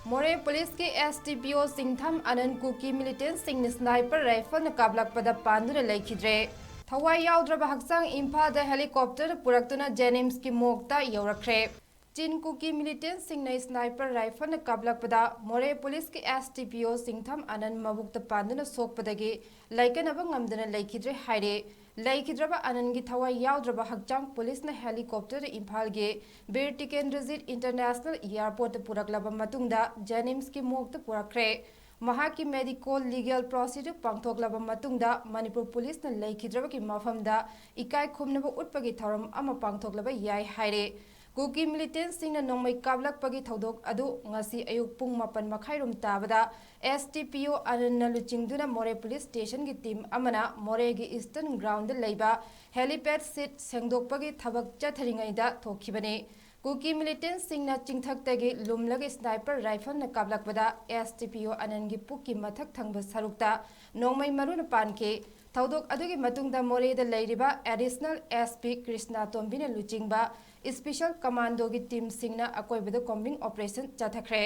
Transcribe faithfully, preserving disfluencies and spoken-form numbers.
ꯃꯣꯔꯦ ꯄꯨꯂꯤꯁꯀꯤ S D P O ꯆꯤꯡꯊꯝ ꯑꯅꯟ ꯀꯨꯀꯤ ꯃꯤꯂꯤꯇꯦꯟꯁꯤꯡꯅ ꯁ꯭ꯅꯥꯏꯄꯔ ꯔꯥꯏꯐꯜꯅ ꯀꯥꯞꯂꯛꯄꯗ ꯄꯥꯟꯗꯨꯅ ꯂꯩꯈꯤꯗ꯭ꯔꯦ꯫ ꯊꯋꯥꯏ ꯌꯥꯎꯗ꯭ꯔꯕ ꯍꯛꯆꯥꯡ ꯏꯝꯐꯥꯜꯗ ꯍꯦꯂꯤꯀꯣꯞꯇꯔ ꯄꯨꯔꯛꯇꯨꯅ ꯖꯦꯅꯤꯝꯁꯀꯤ ꯃꯣꯔꯒꯇ ꯌꯧꯔꯛꯈ꯭ꯔꯦ꯫ ꯆꯤꯟ ꯀꯨꯀꯤ ꯃꯤꯂꯤꯇꯦꯟꯁꯤꯡꯅ ꯁ꯭ꯅꯥꯏꯄꯔ ꯔꯥꯏꯐꯜꯅ ꯀꯥꯞꯂꯛꯄꯗ ꯃꯣꯔꯦ ꯄꯨꯂꯤꯁꯀꯤ S D P O ꯆꯤꯡꯊꯝ ꯑꯅꯟ ꯃꯕꯨꯛꯇ ꯄꯥꯟꯗꯨꯅ ꯁꯣꯛꯄꯗꯒꯤ ꯂꯥꯏꯀꯠꯅꯕ ꯉꯝꯗꯅ ꯂꯩꯈꯤꯗ꯭ꯔꯦ ꯍꯥꯏꯔꯦ꯫ ꯂꯩꯈꯤꯗ꯭ꯔꯕ ꯑꯅꯟꯒꯤ ꯊꯋꯥꯏ ꯌꯥꯎꯗ꯭ꯔꯕ ꯍꯛꯆꯥꯡ ꯄꯨꯂꯤꯁꯅ ꯍꯦꯂꯤꯀꯣꯞꯇꯔꯗ ꯏꯝꯐꯥꯜꯒꯤ ꯕꯤꯔ ꯇꯤꯀꯦꯟꯗ꯭ꯔꯖꯤꯠ ꯏꯟꯇꯔꯅꯦꯁꯅꯦꯜ ꯑꯦꯌꯔꯄꯣꯔꯠꯇ ꯄꯨꯔꯛꯂꯕ ꯃꯇꯨꯡꯗ ꯖꯦꯅꯤꯝꯁꯀꯤ ꯃꯣꯔꯒꯇ ꯄꯨꯔꯛꯈ꯭ꯔꯦ꯫ ꯃꯍꯥꯛꯀꯤ ꯃꯦꯗꯤꯀꯣꯜ ꯂꯤꯒꯦꯜ ꯄ꯭ꯔꯣꯁꯤꯗꯨꯔ ꯄꯥꯡꯊꯣꯛꯂꯕ ꯃꯇꯨꯡꯗ ꯃꯅꯤꯄꯨꯔ ꯄꯨꯂꯤꯁꯅ ꯂꯩꯈꯤꯗ꯭ꯔꯕꯒꯤ ꯃꯐꯝꯗ ꯏꯀꯥꯏ ꯈꯨꯝꯅꯕ ꯎꯠꯄꯒꯤ ꯊꯧꯔꯝ ꯑꯃ ꯄꯥꯡꯊꯣꯛꯂꯕ ꯌꯥꯏ ꯍꯥꯏꯔꯦ꯫ ꯀꯨꯀꯤ ꯃꯤꯂꯤꯇꯦꯟꯁꯤꯡꯅ ꯅꯣꯡꯃꯩ ꯀꯥꯞꯂꯛꯄꯒꯤ ꯊꯧꯗꯣꯛ ꯑꯗꯨ ꯉꯁꯤ ꯑꯌꯨꯛ ꯄꯨꯡ ꯃꯥꯄꯟ ꯃꯈꯥꯏꯔꯣꯝ ꯇꯥꯕꯗ S D P O ꯑꯅꯟꯅ ꯂꯨꯆꯤꯡꯗꯨꯅ ꯃꯣꯔꯦ ꯄꯨꯂꯤꯁ ꯁ꯭ꯇꯦꯁꯟꯒꯤ ꯇꯤꯝ ꯑꯃꯅ ꯃꯣꯔꯦꯒꯤ ꯏꯁꯇꯔꯟ ꯒ꯭ꯔꯥꯎꯟꯗ ꯂꯩꯕ ꯍꯦꯂꯤꯄꯦꯗ ꯁꯤꯠ ꯁꯦꯡꯗꯣꯛꯄꯒꯤ ꯊꯕꯛ ꯆꯠꯊꯔꯤꯉꯩꯗ ꯊꯣꯛꯈꯤꯕꯅꯤ꯫ ꯀꯨꯀꯤ ꯃꯤꯂꯤꯇꯦꯟꯁꯤꯡꯅ ꯆꯤꯡꯊꯛꯇꯒꯤ ꯂꯨꯝꯂꯒ ꯁ꯭ꯅꯥꯏꯄꯔ ꯔꯥꯏꯐꯜꯅ ꯀꯥꯞꯂꯛꯄꯗ S D P O ꯑꯅꯟꯒꯤ ꯄꯨꯛꯀꯤ ꯃꯊꯛ ꯊꯪꯕ ꯁꯔꯨꯛꯇ ꯅꯣꯡꯃꯩ ꯃꯔꯨꯅ ꯄꯥꯟꯈꯤ꯫ ꯊꯧꯗꯣꯛ ꯑꯗꯨꯒꯤ ꯃꯇꯨꯡꯗ ꯃꯣꯔꯦꯗ ꯂꯩꯔꯤꯕ ꯑꯦꯗꯤꯁꯅꯦꯜ S P ꯀ꯭ꯔꯤꯁꯅꯥ ꯇꯣꯝꯕꯤꯅ ꯂꯨꯆꯤꯡꯕ ꯏꯁꯄꯤꯁꯦꯜ ꯀꯃꯥꯟꯗꯣꯒꯤ ꯇꯤꯝꯁꯤꯡꯅ ꯑꯀꯣꯏꯕꯗ ꯀꯣꯝꯕꯤꯡ ꯑꯣꯄꯔꯦꯁꯟ ꯆꯠꯊꯈ꯭ꯔꯦ꯫